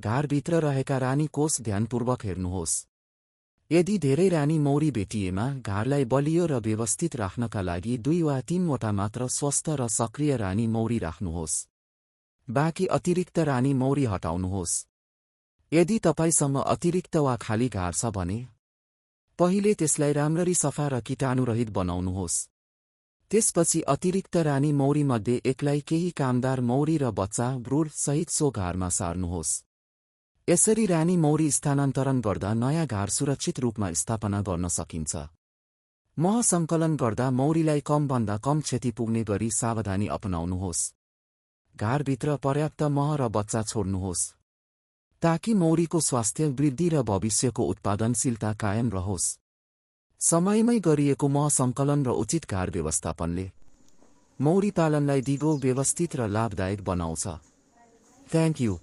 घारभित्र रहेका रानी कोष ध्यानपूर्वक हेर्नुहोस्। यदि धेरै रानी मौरी भेटिएमा घारलाई बलियो र व्यवस्थित राख्नका लागि 2 वा 3वटा मात्र स्वस्थ र सक्रिय रानी मौरी राख्नुहोस्। बाँकी अतिरिक्त रानी मौरी हटाउनुहोस्। यदि तपाईसँग अतिरिक्त वा खाली घार छ भने पहिले त्यसलाई राम्ररी सफा र कीटाणुरहित बनाउनुहोस्। त्यसपछि अतिरिक्त रानी मौरीमध्ये एकलाई केही कामदार मौरी र बच्चा ब्रुड सहित सो घारमा सार्नुहोस्। यसरी रानी मौरी स्थानान्तरण गर्दा नयाँ घार सुरक्षित रूपमा स्थापना गर्न सकिन्छ। मह सङ्कलन गर्दा मौरीलाई कमभन्दा कम क्षति पुग्ने गरी सावधानी अपनाउनुहोस्। घारभित्र पर्याप्त मह र बच्चा छोड्नुहोस् ताकि मौरीको स्वास्थ्य वृद्धि र भविष्यको उत्पादनशीलता कायम रहोस्। समयमै गरिएको मह सङ्कलन र उचित घार व्यवस्थापनले मौरी पालनलाई दिगो, व्यवस्थित र लाभदायक बनाउँछ। Thank you.